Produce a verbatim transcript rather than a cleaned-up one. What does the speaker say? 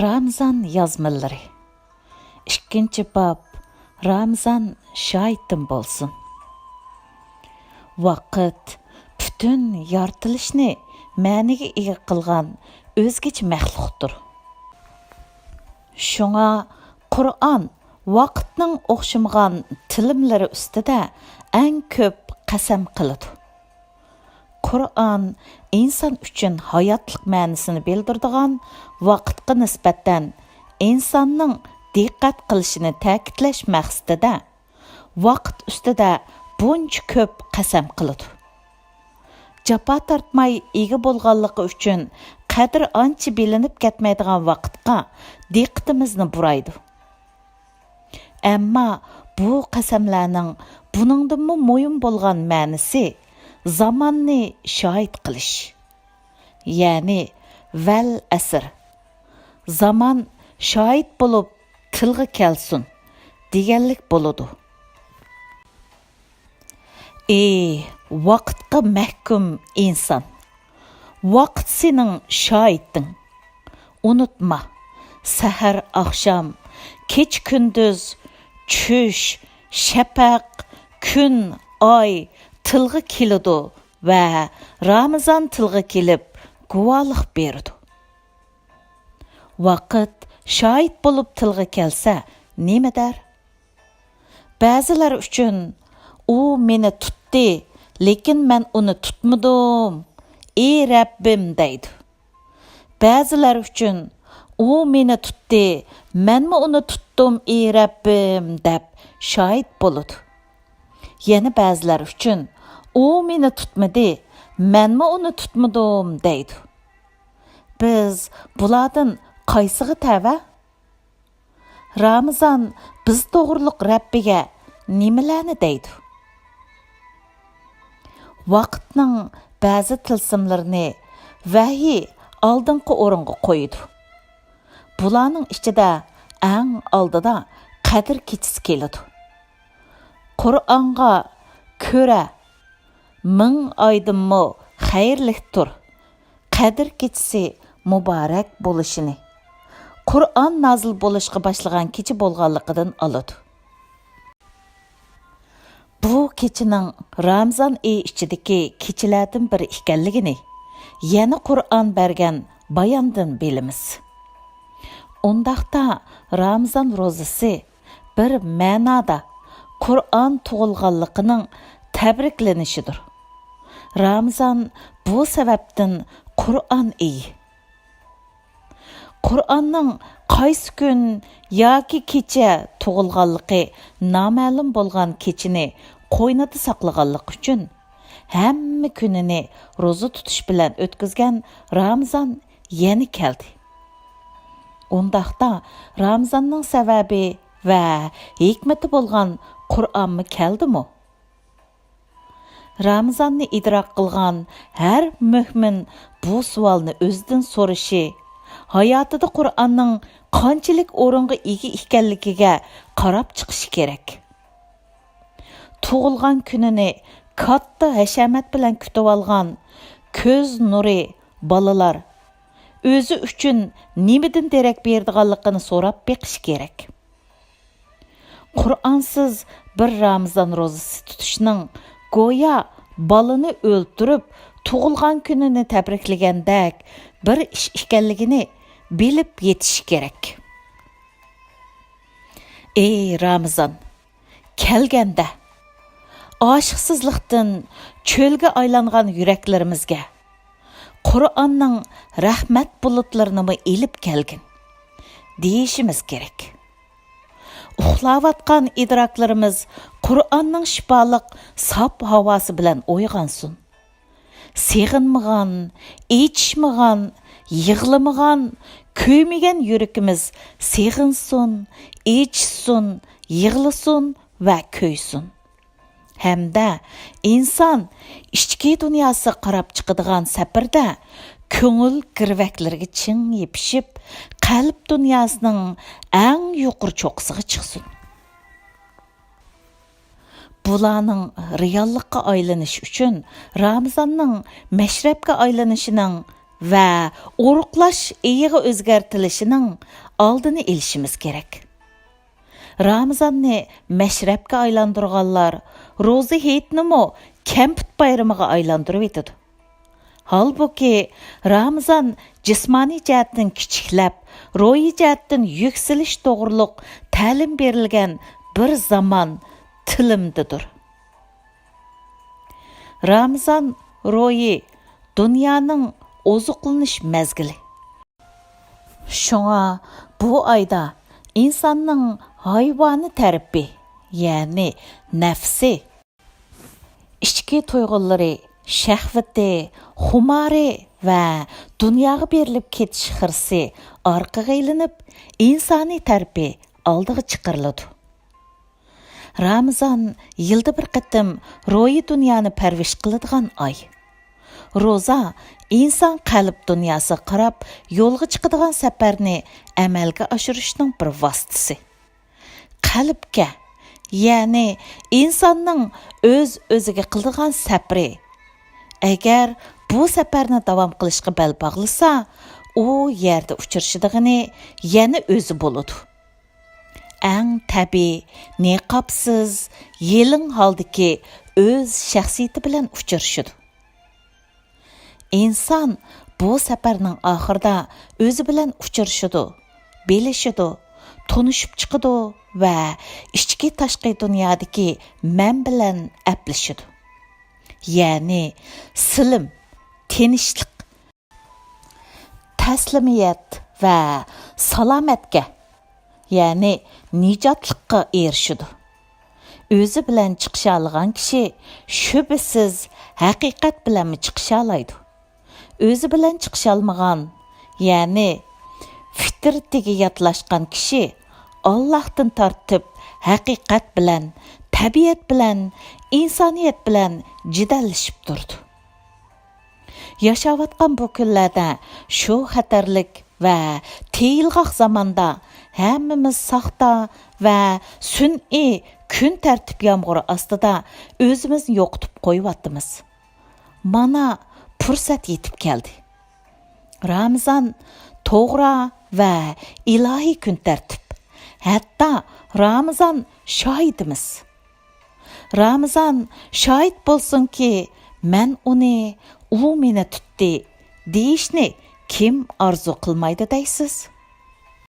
رامىزان يازمىلىرى. ئىككىنچى باب، رامىزان شاھىتىم بولسۇن. ۋاقىت پۈتۈن يارىتىلىشنى مەنىگە ئىگە قىلغان ئۆزگىچە مەخلۇقتۇر. شۇڭا قۇرئان ۋاقىتنىڭ ئوخشىمىغان تىلىملىرى ئۈستىدە ئەڭ كۆپ قەسەم قىلىدۇ. قۇرئان ئىنسان ئۈچۈن ھاياتلىق مەنىسىنى بىلدۈرىدىغان ۋاقىتقا نىسبەتەن ئىنساننىڭ دىققەت قىلىشىنى تەكىتلەش مەقسىتىدە ۋاقىت ئۈستىدە بۇنچە كۆپ قەسەم قىلىدۇ. جاپا تارتماي ئىگە بولغانلىقى ئۈچۈن قەدرى ئانچە بىلىنىپ كەتمەيدىغان ۋاقىتقا دىققىتىمىزنى بۇرايدۇ. ئەمما بۇ قەسەملەرنىڭ بۇنىڭدىنمۇ مۇھىم بولغان مەنىسى زاماننى شاھىت قىلىش، يەنى ۋەل ئەسر، زامان شاھىت بولۇپ تىلغا كەلسۇن دېگەنلىك بولىدۇ. ئى ۋاقىتقا مەھكۇم ئىنسان! ۋاقىت سېنىڭ شاھىتىڭ. ئۇنتۇما، سەھەر-ئاخشام، كېچە-كۈندۈز، چۈش، شەپەق، كۈن، ئاي تىلغا كېلىدۇ ۋە رامىزان تىلغا كېلىپ گۇۋاھلىق بېرىدۇ. ۋاقىت شاھىت بولۇپ تىلغا كەلسە نېمە دەر؟ بەزىلەر ئۈچۈن، «ئۇ مېنى تۇتتى، لېكىن مەن ئۇنى تۇتمىدىم، ئى رەببىم» دەيدۇ. بەزىلەر ئۈچۈن، «ئۇ مېنى تۇتتى، مەنمۇ ئۇنى تۇتتۇم، ئى رەببىم» دەپ شاھىت بولىدۇ. يەنە بەزىلەر ئۈچۈن، «ئۇ مېنى تۇتمىدى، مەنمۇ ئۇنى تۇتمىدىم» دەيدۇ. بىز بۇلاردىن قايسىغا تەۋە؟ رامىزان بىز توغرۇلۇق رەببىگە نېمىلەرنى دەيدۇ؟ ۋاقىتنىڭ بەزى تىلسىملىرىنى ۋەھىي ئالدىنقى ئورۇنغا قويىدۇ. بۇلارنىڭ ئىچىدە ئەڭ ئالدىدا قەدىر كېچىسى كېلىدۇ. قۇرئانغا كۆرە، مىڭ ئايدىنمۇ خەيرلىكتۇر، قەدىر كېچىسى مۇبارەك بولۇشىنى، قۇرئان نازىل بولۇشقا باشلىغان كېچە بولغانلىقىدىن ئالىدۇ. بۇ كېچىنىڭ رامىزان ئېيى ئىچىدىكى كېچىلەردىن بىرى ئىكەنلىكىنى يەنە قۇرئان بەرگەن باياندىن بىلىمىز. ئۇنداقتا رامىزان روزىسى بىر مەنادا قۇرئان تۇغۇلغانلىقىنىڭ تەبرىكلىنىشىدۇر. رامىزان بۇ سەۋەبتىن قۇرئان ئېيى. قۇرئاننىڭ قايسى كۈن ياكى كېچە تۇغۇلغانلىقى نامەلۇم بولغان كېچىنى قوينىدا ساقلىغانلىقى ئۈچۈن، ھەممە كۈنىنى روزا تۇتۇش بىلەن ئۆتكۈزگەن رامىزان يەنە كەلدى. ئۇنداقتا رامىزاننىڭ سەۋەبى ۋە ھېكمىتى بولغان قۇرئانمۇ كەلدىمۇ؟ رامىزاننى ئىدراك قىلغان ھەر مۆمىن بۇ سوئالنى ئۆزىدىن سورىشى، ھاياتىدا قۇرئاننىڭ قانچىلىك ئورۇنغا ئىگە ئىكەنلىكىگە قاراپ چىقىشى كېرەك. تۇغۇلغان كۈنىنى كاتتا ھەشەمەت بىلەن كۈتۈۋالغان كۆز نۇرى بالىلار ئۆزى ئۈچۈن نېمىدىن دېرەك بېرىدىغانلىقىنى سوراپ بېقىشى كېرەك. قۇرئانسىز بىر رامىزان روزىسى تۇتۇشنىڭ گويا بالىنى ئۆلتۈرۈپ، تۇغۇلغان كۈنىنى تەبرىكلىگەندەك بىر ئىش ئىكەنلىكىنى بىلىپ يېتىشى كېرەك. ئەي رامىزان، كەلگەندە، ئاشىقسىزلىقتىن چۆلگە ئايلانغان يۈرەكلىرىمىزگە قۇرئاننىڭ رەھمەت بۇلۇتلىرىنىمۇ ئېلىپ كەلگىن، دېيىشىمىز كېرەك. ئۇخلاۋاتقان ئىدراكلىرىمىز قۇرئاننىڭ شىپالىق ساپ ھاۋاسى بىلەن ئويغانسۇن. سېغىنمىغان، ئېچىشمىغان، يىغلىمىغان، كۆيمىگەن يۈرىكىمىز سېغىنسۇن، ئېچىشسۇن، يىغلىسۇن ۋە كۆيسۇن. ھەمدە ئىنسان ئىچكى دۇنياسىغا قاراپ چىقىدىغان سەپىرىدە كۆڭۈل گىرۋەكلىرىگە چىڭ يېپىشىپ، قەلب دۇنياسىنىڭ ئەڭ يۇقىرى چوققىسىغا چىقسۇن. بۇلارنىڭ رېئاللىققا ئايلىنىشى ئۈچۈن رامىزاننىڭ مەشرەپكە ئايلىنىشىنىڭ ۋە ئورۇقلاش ئېيىغا ئۆزگەرتىلىشىنىڭ ئالدىنى ئېلىشىمىز كېرەك. رامىزاننى مەشرەپكە ئايلاندۇرغانلار روزا ھېيتنىمۇ كەمپۈت بايرىمىغا ئايلاندۇرۇۋېتىدۇ. ھالبۇكى، رامىزان جىسمانىي جەھەتتىن كىچىكلەپ، روھىي جەھەتتىن يۈكسىلىش توغرۇلۇق تەلىم بېرىلگەن بىر زامان تىلىمدىدۇر. رامىزان روھى دۇنيانىڭ ئوزۇقلىنىش مەزگىلى. شۇڭا بۇ ئايدا ئىنساننىڭ ھايۋانىي تەرىپى، يەنى نەپسى، ئىچكى تۇيغۇلىرى، شەھۋىتى، خۇمارى ۋە دۇنياغا بېرىلىپ كېتىش خىرىسى ئارقىغا ئېلىنىپ، ئىنسانىي تەرىپى ئالدىغا چىقىرىلىدۇ. رامىزان يىلدا بىر قېتىم روھىي دۇنيانى پەرۋىش قىلىدىغان ئاي. روزا ئىنسان قەلب دۇنياسىغا قاراپ يولغا چىقىدىغان سەپەرنى ئەمەلگە ئاشۇرۇشنىڭ بىر ۋاسىتىسى. قەلبكە، يەنى ئىنساننىڭ ئۆز-ئۆزىگە قىلىدىغان سەپىرى. ئەگەر بۇ سەپەرنى داۋام قىلىشقا بەل باغلىسا، ئۇ يەردە ئۇچرىشىدىغىنى يەنە ئۆزى بولىدۇ. ئەڭ تەبىئىي، نىقابسىز، يېلىڭ ھالدىكى ئۆز شەخسىيىتى بىلەن ئۇچرىشىدۇ. ئىنسان بۇ سەپەرنىڭ ئاخىرىدا ئۆزى بىلەن ئۇچرىشىدۇ، بىلىشىدۇ، تونۇشۇپ چىقىدۇ ۋە ئىچكى تاشقى دۇنيادىكى مەن بىلەن ئەپلىشىدۇ. يەنى سىلىم، تىنچلىق، تەسلىمىيەت ۋە سالامەتكە، يەنى نىجاتلىققا ئېرىشىدۇ. ئۆزى بىلەن چىقىشالىغان كىشى شۈبھىسىز ھەقىقەت بىلەنمۇ چىقىشالايدۇ. ئۆزى بىلەن چىقىشالمىغان، يەنى فىترىتىگە ياتلاشقان كىشى ئاللاھتىن تارتىپ ھەقىقەت بىلەن، تەبىئەت بىلەن، ئىنسانىيەت بىلەن جېدەللىشىپ تۇرىدۇ. ياشاۋاتقان بۇ كۈنلەردە شۇ خەتەرلىك ۋە تېيىلغاق زاماندا ھەممىمىز ساختا ۋە سۈنئىي كۈن تەرتىپ يامغۇرى ئاستىدا ئۆزىمىزنى يوقىتىپ قويۇۋاتىمىز. مانا پۇرسەت يېتىپ كەلدى. رامىزان توغرا ۋە ئىلاھىي كۈن تەرتىپ. ھەتتا رامىزان شاھىتىمىز. رامىزان شاھىت بولسۇنكى، مەن ئۇنى، ئۇ مېنى تۇتتى، دېيىشنى كىم ئارزۇ قىلمايدۇ دەيسىز؟